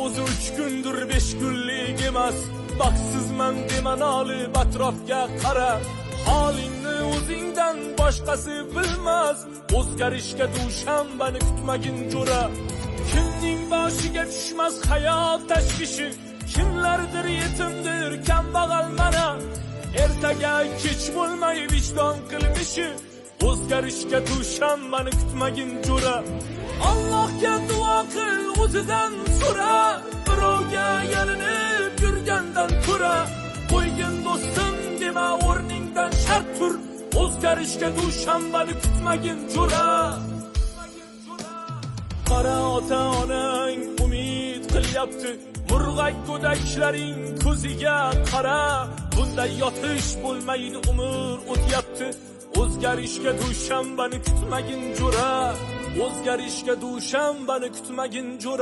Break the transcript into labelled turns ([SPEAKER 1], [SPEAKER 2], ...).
[SPEAKER 1] o'zi 3 kundir, 5 kunlik emas. Baxtsizman dema, nolib atrofga qara. Holingni o'zingdan boshqasi bilmas. O'zgarishga dushanbani kutmagin jo'ra. Kimning boshiga tushmas hayot tashvishi, kimlardir yetimdir, kambag'al mana. Ertaga kech bo'lmay vijdon qilmishi, o'zgarishga dushanbani kutmagin jo'ra. Allohga duo qil, o'zidan so'ra, birovga yalinib yurgandan ko'ra. Qo'ygin do'stim dema, o'rningdan shart tur, o'zgarishga dushanbani kutmagin jo'ra. Qara ota onang umid qilyapti, murg'ak go'daklaring ko'ziga qara. Bunday yotish bo'lmaydi, umr o'tyapti. O'zgarishga dushanbani kutmagin jo'ra. O'zgarishga dushanbani kutmagin jo'ra.